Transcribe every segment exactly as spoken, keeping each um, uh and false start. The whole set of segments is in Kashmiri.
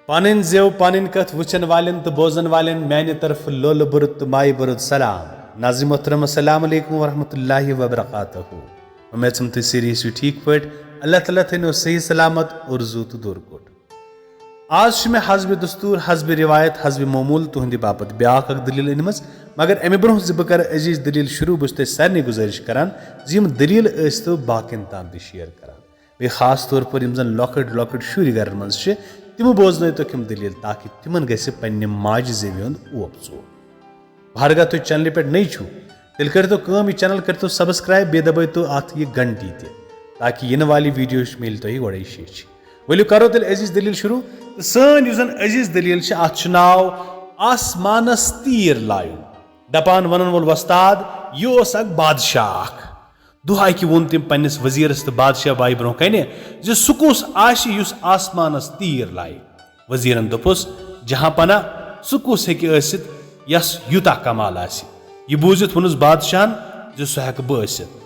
پنٕنۍ زیو پنٕنۍ کتھ وٕچھن والٮ۪ن تہٕ بوزن والٮ۪ن میانہِ طرفہٕ لولہٕ بُرُد تہٕ مایہِ بُرُد سلام۔ ناظرین محترم، السلام علیکم ورحمۃ اللہ وبرکاتہ۔ امید چھم تُہۍ سٲری ٲسِو ٹھیٖک پٲٹھۍ۔ اللہ تعالیٰ تھٲینو صحیح سلامت، اُرزوٗ تہٕ دوٗر کوٚٹ۔ آز چھِ مےٚ حسبِ دستور، حسبِ روایت، حسبِ معمول تُہنٛدِ باپتھ بیاکھ اکھ دٔلیٖل أنمٕژ، مگر امہِ برونٛہہ زِ بہٕ کرٕ أزِچ دٔلیٖل شروٗع، بہٕ چھُس تۄہہِ سارنٕے گُزٲرِش کران زِ یِم دٔلیٖل ٲسۍ تو باقین تام تہِ شیئر کران۔ بیٚیہِ خاص طور پر یِم زن لۄکٕٹۍ لۄکٕٹۍ شُرۍ گرن منٛز چھِ، تِم بوزنٲیتوکھ یِم دٔلیٖل، تاکہِ تِمن گژھِ پننہِ ماجہِ زیوِ ہُنٛد اوپ ژوپ۔ ہرگاہ تُہۍ چینلہِ پٮ۪ٹھ نٔے چھِو، تیٚلہِ کٔرۍتو کٲم، یہِ چینل کٔرۍتو سبسکرائب، بیٚیہِ دبٲیتو اتھ یہِ گھنٹی تہِ، تاکہِ یِنہٕ والہِ ویڈیوچ میلہِ تۄہہِ گۄڈے شیٚچھ۔ ؤلِو کرو تیٚلہِ أزِچ دٔلیٖل شروٗع۔ تہٕ سٲنۍ یُس زن أزِچ دٔلیٖل چھِ، اتھ چھُ ناو آسمانس تیٖر لایُن۔ دپان ونن وول وۄستاد، یہِ اوس اکھ بادشاہ اکھ۔ دۄہ اکہِ ووٚن تٔمۍ پننِس وزیرس تہٕ بادشاہ بایہِ برونٛہہ کنہِ زِ سُہ کُس آسہِ یُس آسمانس تیٖر لایہِ۔ وزیرن دوٚپُس، جہاں پناہ، سُہ کُس ہیٚکہِ ٲسِتھ یس یوٗتاہ کمال آسہِ؟ یہِ بوٗزِتھ ووٚنُس بادشاہن زِ سُہ ہیٚکہٕ بہٕ ٲسِتھ۔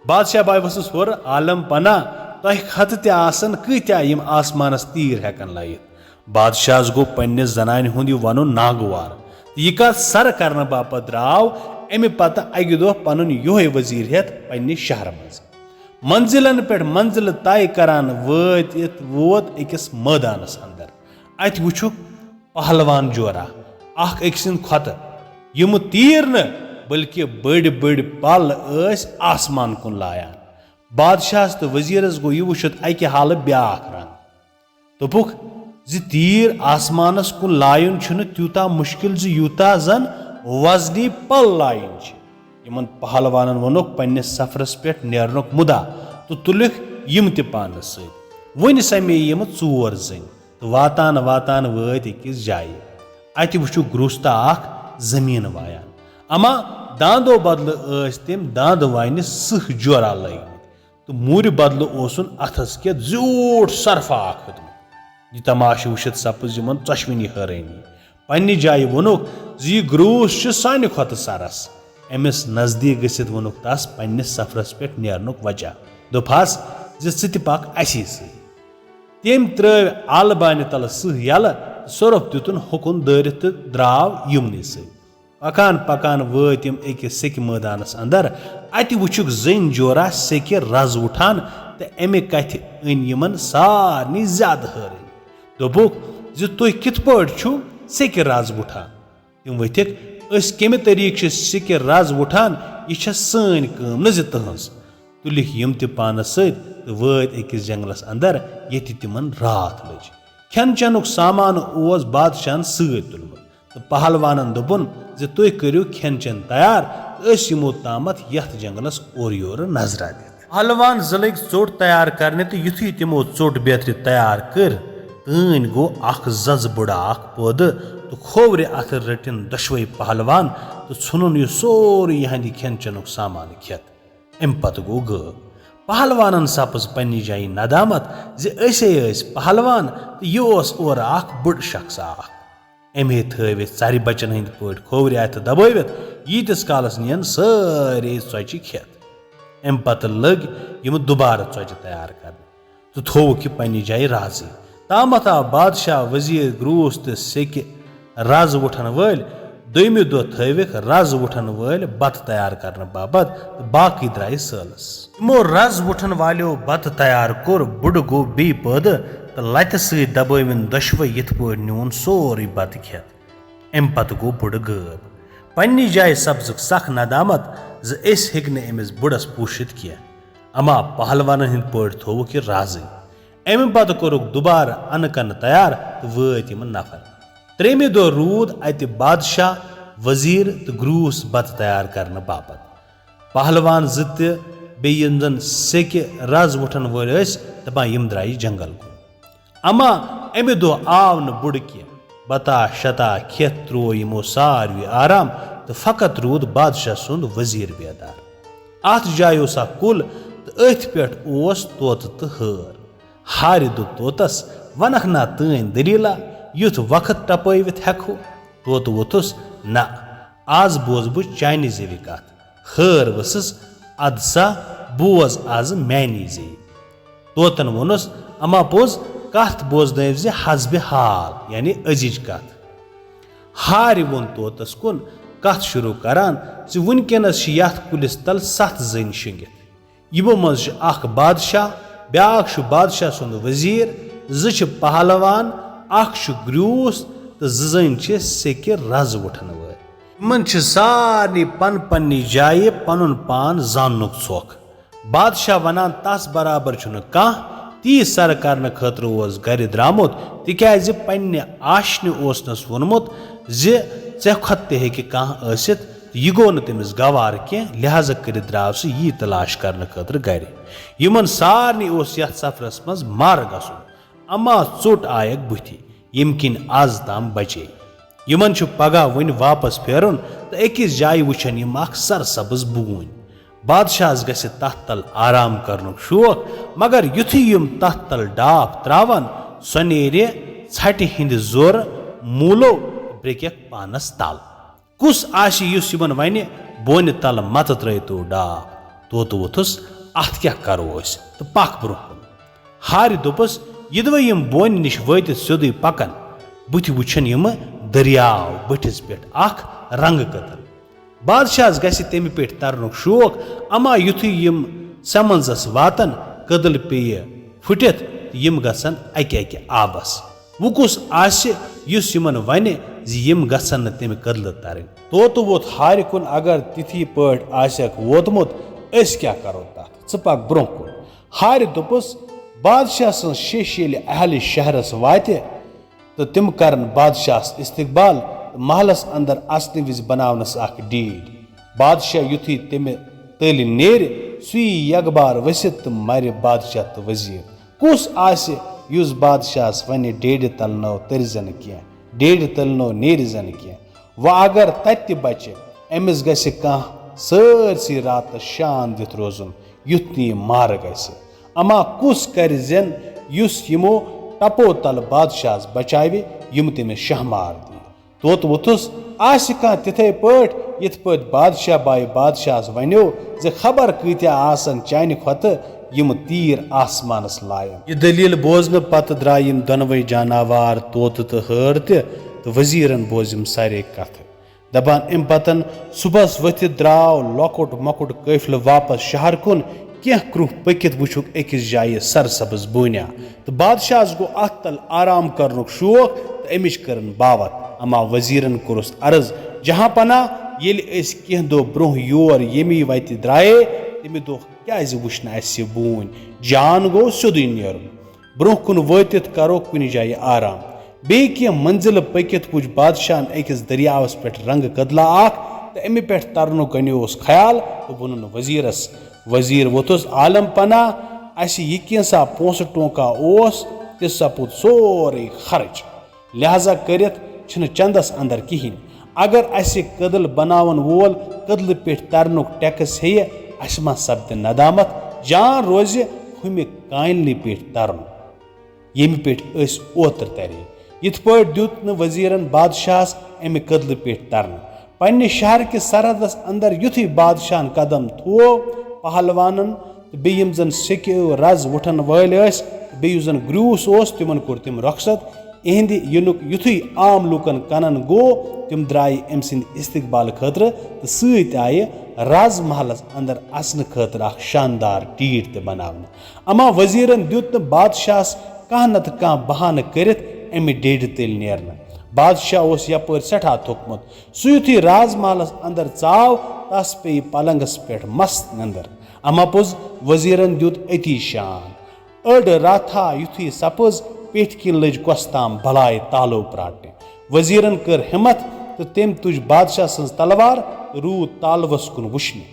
بادشاہ بایہِ ؤژھٕس ہورٕ، عالم پناہ، تۄہہِ کھۄتہٕ تہِ آسن کۭتیاہ یِم آسمانس تیٖر ہیٚکن لایِتھ؟ بادشاہس گوٚو پننِس زنانہِ ہُنٛد یہِ ونُن ناگوار، تہٕ یہِ کتھ سرٕ کرنہٕ باپتھ درٛاو امہِ پتہٕ اکہِ دۄہ پنُن یِہوے وزیر ہیٚتھ پننہِ شہرٕ منٛز۔ منزلن پٮ۪ٹھ منزلہٕ طے کران وٲتِتھ ووت أکِس مٲدانس اندر۔ اتہِ وُچھُکھ پہلوان جورا، اکھ أکۍ سٕنٛدِ کھۄتہٕ، یِم تیٖر نہٕ بلکہِ بٔڑۍ بٔڑۍ پل ٲسۍ آسمان کُن لایان۔ بادشاہس تہٕ وزیرس گوٚو یہِ وُچھِتھ اکہِ حالہٕ بیاکھ رنگ۔ دوٚپُکھ زِ تیٖر آسمانس کُن لایُن چھُنہٕ تیوٗتاہ مُشکِل زِ یوٗتاہ زن وزنی پل لایِنۍ چھِ۔ یِمن پہلوانن ووٚنُکھ پننِس سفرس پٮ۪ٹھ نیرنُک مُدا تہٕ تُلِکھ یِم تہِ پانس سۭتۍ۔ وۄنۍ سمے یِم ژور زٔنۍ تہٕ واتان واتان وٲتۍ أکِس جایہِ۔ اتہِ وُچھُکھ گروستا اکھ زٔمیٖن وایان۔ اما داندو بدلہٕ ٲسۍ تٔمۍ داندٕ واینہِ سٕہہ جورا لٲگمٕتۍ تہٕ موٗرِ بدلہٕ اوسُن اتھس کٮ۪تھ زیوٗٹھ سرفا اکھ ہیوٚتمُت۔ یہِ تماشہٕ وٕچھِتھ سپٕز یِمن ژۄشوٕنی حٲرٲنی۔ پننہِ جایہِ ووٚنُکھ زِ یہِ گروس چھُ سانہِ کھۄتہٕ سرس۔ أمِس نزدیٖک گٔژھِتھ ووٚنُکھ تس پننِس سفرس پٮ۪ٹھ نیرنُک وجہ۔ دوٚپہس زِ ژٕ تہِ پکھ اسی سۭتۍ۔ تٔمۍ ترٲوۍ آلہٕ بانہِ تلہٕ سٕہہ یلہٕ تہٕ سۄرپھ دیُتُن ہُکُن دٲرِتھ تہٕ درٛاو یِمنٕے سۭتۍ۔ پکان پکان وٲتۍ یِم أکِس سیٚکہِ مٲدانس اندر۔ اتہِ وُچھُکھ زٔنۍ جورا سیٚکہِ رز وُٹھان تہٕ امہِ کتھِ أنۍ یِمن سارنٕے زیادٕ حٲرٲنی۔ دوٚپُکھ زِ تُہۍ کِتھ پٲٹھۍ چھِو سیٚکہِ رز وُٹھان؟ تِم ؤتھِکھ، أسۍ کمہِ طریٖقہٕ چھِ سیٚکہِ رز وُٹھان؟ یہِ چھےٚ سٲنۍ کٲم نہٕ زِ تٕہٕنٛز۔ تُلِکھ یِم تہِ پانس سۭتۍ تہٕ وٲتۍ أکِس جنگلس اندر، ییٚتہِ تِمن راتھ لٔج۔ کھٮ۪ن چٮ۪نُک سامان اوس بادشاہن سۭتۍ تُلمُت تہٕ پہلوانن دوٚپُن زِ تُہۍ کٔرِو کھٮ۪ن چٮ۪ن تیار تہٕ أسۍ یِمو تامتھ یتھ جنگلس اورٕ یورٕ نظرا دِتھ۔ پہلوان زٕ لٔگۍ ژوٚٹ تیار کرنہِ تہٕ یُتھُے تِمو ژوٚٹ بیترِ تیار کٔر، تہٕ أنۍ گوٚو اکھ ززٕ بُڑا اکھ پٲدٕ تہٕ کھوورِ اتھٕ رٔٹِن دۄشوے پہلوان تہٕ ژھُنُن یہِ سورُے یِہنٛدِ کھٮ۪ن چٮ۪نُک سامان کھٮ۪تھ۔ امہِ پتہٕ گوٚو غٲب۔ پہلوانن سپٕز پننہِ جایہِ ندامت زِ أسے ٲسۍ پہلوان تہٕ یہِ اوس اورٕ اکھ بُڑٕ شخصا اکھ۔ أمۍ ہے تھٲوۍ أسۍ ژرِ بچن ہٕنٛدۍ پٲٹھۍ کھوورِ اتھٕ دبٲوِتھ، ییٖتِس کالس نِین سٲرے ژۄچہِ کھٮ۪تھ۔ امہِ پتہٕ لٔگۍ یِم دُبارٕ ژۄچہِ تیار کرنہِ تہٕ تھووُکھ یہِ پننہِ جایہِ رازٕے۔ تامتھ آو بادشاہ، وزیر، گروس تہٕ سیٚکہِ رز وُٹھن وٲلۍ۔ دوٚیمہِ دۄہ تھٲوِکھ رز وُٹھن وٲلۍ بتہٕ تیار کرنہٕ باپتھ تہٕ باقٕے درایہِ سٲلس۔ یِمو رز وُٹھن والیو بتہٕ تیار کوٚر، بُڈٕ گوٚو بیٚیہِ پٲدٕ تہٕ لتہِ سۭتۍ دبٲوِن دۄشوے یِتھ پٲٹھۍ نیوٗن سورُے بتہٕ کھٮ۪تھ۔ امہِ پتہٕ گوٚو بُڈٕ غٲب۔ پننہِ جایہِ سپزٕکھ سخ ندامت زِ أسۍ ہیٚکۍ نہٕ أمِس بُڈس پوٗشِتھ کینٛہہ۔ اما پہلوانن ہٕنٛدۍ پٲٹھۍ تھووُکھ یہِ رازٕے۔ امہِ پتہٕ کوٚرُکھ دُبارٕ انہٕ کنہٕ تیار تہٕ وٲتۍ یِم نفر۔ ترٛیٚیمہِ دۄہ روٗد اتہِ بادشاہ، وزیر تہٕ گروس بتہٕ تیار کرنہٕ باپتھ۔ پہلوان زٕ تہٕ بیٚیہِ یِم زن سیٚکہِ رز وُٹھن وٲلۍ ٲسۍ، دپان یِم درایہِ جنگل کُن۔ اما امہِ دۄہ آو نہٕ بُڈٕ کینٛہہ۔ بتا شتا کھٮ۪تھ تروو یِمو ساروٕے آرام تہٕ فقط روٗد بادشاہ سُنٛد وزیر بیدار۔ اتھ جایہِ اوس اکھ کُل تہٕ أتھۍ پٮ۪ٹھ اوس طوطہٕ تہٕ ہٲر۔ ہارِ دوٚپ طوطس، ونکھ نا تٲنۍ دٔلیٖلہ، یُتھ وقت ٹپٲوِتھ ہٮ۪کہو؟ طوطہٕ ووٚتھُس، نہ، از بوزٕ بہٕ چانہِ زیوِ کتھ۔ ہٲر ؤسٕس، ادٕ سا بوز از میانی زیوِ۔ طوطن ووٚنُس، اما پوٚز، کتھ بوزنٲوۍ زِ حسبِ حال، یعنی أزِچ کتھ۔ ہارِ ووٚن طوطس کُن کتھ شروع کران زِ وُنکیٚنس چھِ یتھ کُلِس تل ستھ زٔنۍ شۄنٛگِتھ۔ یِمو منٛز چھُ اکھ بادشاہ، بیٛاکھ چھُ بادشاہ سُنٛد وزیر، زٕ چھِ پہلوان، اکھ چھُ گریوٗس تہٕ زٕ زٔنۍ چھِ سیٚکہِ رز وُٹھن وٲلۍ۔ یِمن چھِ سارنٕے پن پننہِ جایہِ پنُن پان زاننُک ژھۄکھ۔ بادشاہ ونان، تس برابر چھُنہٕ کانٛہہ، تی سر کرنہٕ خٲطرٕ اوس گرِ درامُت، تِکیازِ پننہِ آشنہِ اوسنس ووٚنمُت زِ ژےٚ کھۄتہٕ تہِ ہیٚکہِ کانٛہہ ٲسِتھ۔ تہٕ یہِ گوٚو نہٕ تٔمِس گوارٕ کینٛہہ، لہذا کٔرِتھ درٛاو سُہ یی تلاش کرنہٕ خٲطرٕ گرِ۔ یِمن سارنٕے اوس یتھ سفرس منٛز مارٕ گژھُن، اما ژوٚٹ آیکھ بُتھِ، ییٚمہِ کِنۍ از تام بچے۔ یِمن چھُ پگاہ وُنہِ واپس پھیرُن تہٕ أکِس جایہِ وُچھن یِم اکھ سرسبز بوٗنۍ۔ بادشاہس گژھِ تتھ تل آرام کرنُک شوق، مگر یُتھُے یِم تتھ تل ڈاپھ تراون، سۄ نیرِ ژھٹہِ ہٕنٛدِ زورٕ موٗلو برٛکیکھ پانس تل۔ کُس آسہِ یُس یِمن ونہِ، بونہِ تل متہٕ ترٲوتو ڈاپھ؟ طوطہٕ ووٚتھُس، اتھ کیاہ کرو أسۍ؟ تہٕ پکھ برونٛہہ کُن۔ ہارِ دوٚپُس، یِدوے یِم بونہِ نِش وٲتِتھ سیوٚدُے پکن، بُتھِ وُچھن یِمہٕ دٔریاو بٔٹھِس پٮ۪ٹھ اکھ رنٛگہٕ کٔدٕل۔ بادشاہس گژھِ تمہِ پٮ۪ٹھۍ ترنُک شوق، اما یُتھُے یِم سمنزس واتن، کٔدٕل پیٚیہِ پھُٹِتھ تہٕ یِم گژھن اکہِ اکہِ آبس۔ وۄنۍ کُس آسہِ یُس یِمن ونہِ زِ یِم گژھن نہٕ تمہِ کٔدلہٕ ترٕنۍ؟ طوطہٕ ووٚتھ ہارِ کُن، اگر تِتھی پٲٹھۍ آسٮ۪کھ ووتمُت، أسۍ کیٛاہ کرو تتھ؟ ژٕ پکھ برونٛہہ کُن۔ ہارِ دوٚپُس، بادشاہ سٕنٛز شیٚش ییٚلہِ اہلِ شہرس واتہِ، تہٕ تِم کرن بادشاہس استقبال تہٕ محلس اندر اژنہٕ وِزِ بناونس اکھ ڈیٖڈ۔ بادشاہ یُتھُے تمہِ تٔلۍ نیرِ، سُہ یی یکبار ؤسِتھ تہٕ مرِ بادشاہ تہٕ وزیر۔ کُس آسہِ یُس بادشاہس ونہِ، ڈیٖڈِ تلنو تٔرۍ زنہٕ کینٛہہ، ڈیٖڈِ تلنو نیرِ زنہٕ کینٛہہ؟ وۄنۍ اگر تتہِ تہِ بچہِ، أمِس گژھِ کانٛہہ سٲرسٕے راتس شان دِتھ روزُن، یُتھ نہٕ یہِ مارٕ گژھِ۔ اما کُس کرِ زٮ۪ن، یُس یِمو ٹپو تل بادشاہس بچاوِ، یِم تٔمِس شہمار دِیہِ؟ طوطہٕ ووٚتھُس، آسہِ کانٛہہ تِتھے پٲٹھۍ، یِتھ پٲٹھۍ بادشاہ بایہِ بادشاہس ونیو زِ خبر کۭتیاہ آسن چانہِ کھۄتہٕ یِم تیٖر آسمانس لاین۔ یہِ دٔلیٖل بوزنہٕ پتہٕ درٛاے یِم دۄنوَے جاناوار، طوطہٕ تہٕ ہٲر تہِ، تہٕ وزیرن بوز یِم سارے کتھٕ۔ دپان، امہِ پتن صبحس ؤتھِتھ درٛاو لۄکُٹ مۄکُٹ قٲفلہٕ واپس شہر کُن۔ کینٛہہ کرٛوہ پٔکِتھ وُچھُکھ أکِس جایہِ سرسبز بوٗنیا، تہٕ بادشاہس گوٚو اتھ تل آرام کرنُک شوق تہٕ امِچ کٔرٕن باوتھ۔ اما وزیرن کوٚرُس عرض، جہاں پناہ، ییٚلہِ أسۍ کینٛہہ دۄہ برونٛہہ یور ییٚمی وتہِ درٛایے، تمہِ دۄہ کیازِ وُچھ نہٕ اسہِ یہِ بوٗنۍ؟ جان گوٚو سیوٚدُے نیرُن۔ برونٛہہ کُن وٲتِتھ کرو کُنہِ جایہِ آرام۔ بیٚیہِ کینٛہہ منزلہٕ پٔکِتھ وُچھ بادشاہن أکِس دٔریاوس پٮ۪ٹھ رنٛگہٕ کٔدلہٕ اکھ تہٕ امہِ پٮ۪ٹھ ترنُک گنیوس خیال تہٕ ووٚنُن وزیرس۔ وزیر ووٚتھُس، عالم پناہ، اسہِ یہِ کینٛژھا پونٛسہٕ ٹونٛکا اوس، تہِ سپُد سورُے خرٕچ۔ لہذا کٔرِتھ چھِنہٕ چندس اندر کِہینۍ۔ اگر اسہِ کٔدٕل بناون وول کٔدلہٕ پٮ۪ٹھ ترنُک ٹیکس ہیٚیہِ، اسہِ ما سپدِ ندامت؟ جان روزِ ہُمہِ کانلہِ پٮ۪ٹھ ترُن، ییٚمہِ پٮ۪ٹھ أسۍ اوترٕ ترے۔ یِتھ پٲٹھۍ دیُت نہٕ وزیرن بادشاہس امہِ کٔدلہٕ پٮ۪ٹھ ترنہٕ۔ پننہِ شہر کِس سرحدس اندر یُتھُے بادشاہن قدم تھوو، پہلوانن تہٕ بیٚیہِ یِم زن سیٚکہِ رز وُٹھن وٲلۍ ٲسۍ تہٕ بیٚیہِ یُس زن گریوٗس اوس، تِمن کوٚر تٔمۍ رۄخصت۔ اِہنٛدِ یِنُک یُتھُے عام لوٗکن کنن گوٚو، تِم درٛایہِ أمۍ سٕنٛدِ استقبال خٲطرٕ تہٕ سۭتۍ آیہِ راز محلس اندر اژنہٕ خٲطرٕ اکھ شاندار ٹیٖٹ تہِ بناونہٕ۔ اما وزیرن دیُت نہٕ بادشاہس کانٛہہ نتہٕ کانٛہہ بہانہٕ کٔرِتھ امہِ ڈیڈِ تٔلۍ نیرنہٕ۔ بادشاہ اوس یپٲرۍ سٮ۪ٹھاہ تھوٚکمُت۔ سُہ یُتھُے راز محلس اندر ژاو، تس پیٚیہِ پلنگس پٮ۪ٹھ مست نندر۔ اما پوٚز وزیرن دیُت أتی شان۔ أڑ راتھا یُتھُے سپٕز، پیٚٹھۍ کِنۍ لٔج کۄس تام بلاے تالو پراٹنہِ۔ وزیرن کٔر ہمت تہٕ تٔمۍ تُج بادشاہ سٕنٛز تلوار تہٕ روٗد تالوس کُن وُچھنہِ۔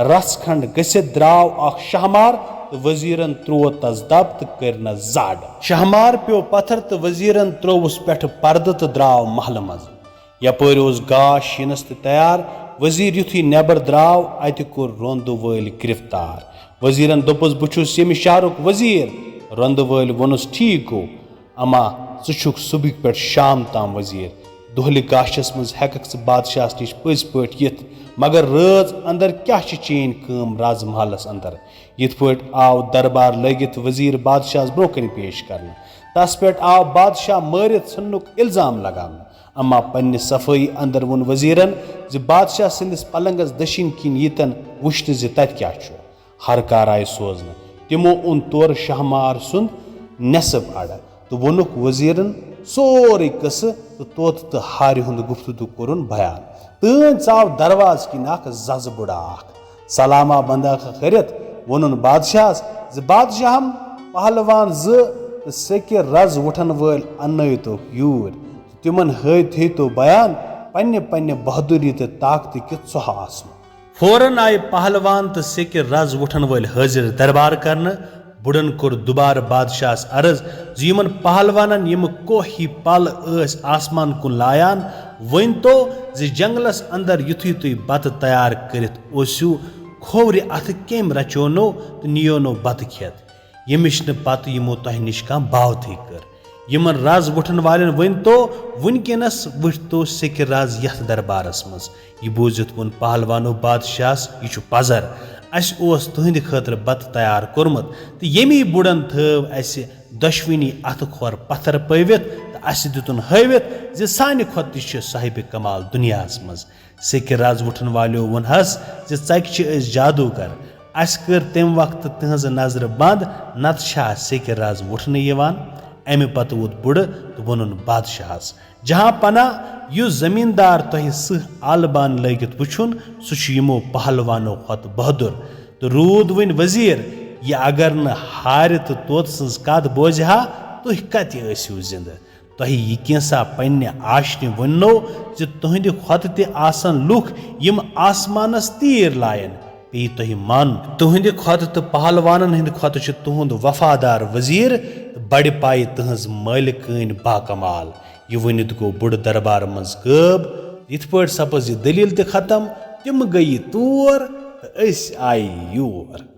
رژھ کھنڈ گٔژھِتھ درٛاو اکھ شہمار تہٕ وزیرن تروو تس دب تہٕ کٔرنس زڈ۔ شہمار پیوٚو پتھر تہٕ وزیرن ترووُس پٮ۪ٹھٕ پردٕ تہٕ درٛاو محلہٕ منٛزٕ۔ یپٲرۍ اوس گاش یِنس تہِ تیار۔ وزیر یُتھُے نٮ۪بر درٛاو، اتہِ کوٚر روندٕ وٲلۍ گرفتار۔ وزیرن دوٚپُس، بہٕ چھُس ییٚمہِ شہرُک وزیر۔ روندٕ وٲلۍ ووٚنُس، ٹھیک گوٚو، اما ژٕ چھُکھ صبحٕکۍ پٮ۪ٹھ شام تام وزیر۔ دۄہلہِ گاشس منٛز ہٮ۪ککھ ژٕ بادشاہس نِش پٔزۍ پٲٹھۍ یِتھ، مگر رٲژ اندر کیاہ چھِ چٲنۍ کٲم راز محلس اندر؟ یِتھ پٲٹھۍ آو دربار لٲگِتھ وزیر بادشاہس برونٛہہ کنہِ پیش کرنہٕ۔ تس پٮ۪ٹھ آو بادشاہ مٲرِتھ ژھٕننُک الزام لگاونہٕ، اما پننہِ صفٲیی اندر ووٚن وزیرن زِ بادشاہ سٕنٛدِس پلنگس دٔچھِنۍ کِنۍ ییٖتن وٕچھتہٕ زِ تتہِ کیٛاہ چھُ۔ ہر کار آیہِ سوزنہٕ۔ تِمو اوٚن تورٕ شاہ مار سُنٛد نٮ۪صٕف اَڑٕ تہٕ ووٚنُکھ وزیرن سورُے قصہٕ تہٕ طوطہٕ تہٕ ہارِ ہُنٛد گفتگو کوٚرُن بیان۔ تہٕ ژاو دروازٕ کِنۍ اکھ ززٕ بُڑا اکھ۔ سلامہ بنداخہ کٔرِتھ ووٚنُن بادشاہس زِ بادشاہم، پہلوان زٕ تہٕ سیٚکہِ رز وُٹھن وٲلۍ اننٲوتوکھ یوٗرۍ تہٕ تِمن ہٲوۍ تھٲوتو بیان پننہِ پننہِ بہادری تہٕ طاقتہٕ کہِ ژۄہہ آسنُک۔ فوراً آیہِ پہلوان تہٕ سیٚکہِ رز وُٹھن وٲلۍ حٲضِر دربار کرنہٕ۔ بُڈن کوٚر دُبارٕ بادشاہس عرض زِ یِمن پہلوانن یِم کوہی پل ٲسۍ آسمان کُن لایان، ؤنۍ تو زِ جنگلس اندر یُتھُے تُہۍ بتہٕ تیار کٔرِتھ اوسِو، کھوورِ اتھٕ کٔمۍ رچونو تہٕ نیونو بتہٕ کھٮ۪تھ، ییٚمِچ نہٕ پتہٕ یِمو تۄہہِ نِش کانٛہہ باوتھٕے کٔر؟ یِمن رز وُٹھن والٮ۪ن ؤنۍ تو، وُنکیٚنس وُٹھ تو سیٚکہِ رز یتھ دربارس منٛز۔ یہِ بوٗزِتھ ووٚن پہلوانو بادشاہس، یہِ چھُ پزر۔ اسہِ اوس تُہنٛدِ خٲطرٕ بتہٕ تیار کوٚرمُت تہٕ ییٚمی بُڈن تھٲو اسہِ دۄشوٕنی اتھٕ کھۄر پتھر پٲوِتھ تہٕ اسہِ دِتُن ہٲوِتھ زِ سانہِ کھۄتہٕ تہِ چھِ صاحبِ کمال دُنیاہس منٛز۔ سیٚکہِ رز وُٹھن والیو ووٚنہس زِ ژکہِ چھِ أسۍ جادوگر۔ اسہِ کٔر تمہِ وقتہٕ تہنٛزٕ نظرٕ بند، نتہٕ چھا سیٚکہِ رز وُٹھنہٕ یِوان؟ امہِ پتہٕ ووٚتھ بُڈٕ تہٕ ووٚنُن بادشاہس، جہاں پناہ، یُس زمیندار تۄہہِ سٕہہ آلہٕ بانہٕ لٲگِتھ وُچھُن، سُہ چھُ یِمو پہلوانو کھۄتہٕ بہادُر۔ تہٕ روٗد وۄنۍ وزیر، یہِ اگر نہٕ ہارِ تہٕ طوطہٕ سٕنٛز کتھ بوزِ ہا، تُہۍ کتہِ ٲسِو زِندٕ؟ تۄہہِ یہِ کینٛژھا پننہِ آشنہِ ؤننو زِ تُہنٛدِ کھۄتہٕ تہِ آسن لُکھ یِم آسمانس تیٖر لایَن، پیٚیہِ تۄہہِ مانُن۔ تُہنٛدِ کھۄتہٕ تہٕ پہلوانن ہٕنٛدِ کھۄتہٕ چھُ تُہنٛد وفادار وزیر تہٕ بڑِ پایہِ تُہنٛز مٲلکٲنۍ باکمال۔ یہِ ؤنِتھ گوٚو بُڈٕ دربار منٛز غٲب۔ یِتھ پٲٹھۍ سپٕز یہِ دٔلیٖل تہِ ختم۔ تِم گٔیہِ تور تہٕ أسۍ آیہِ یور۔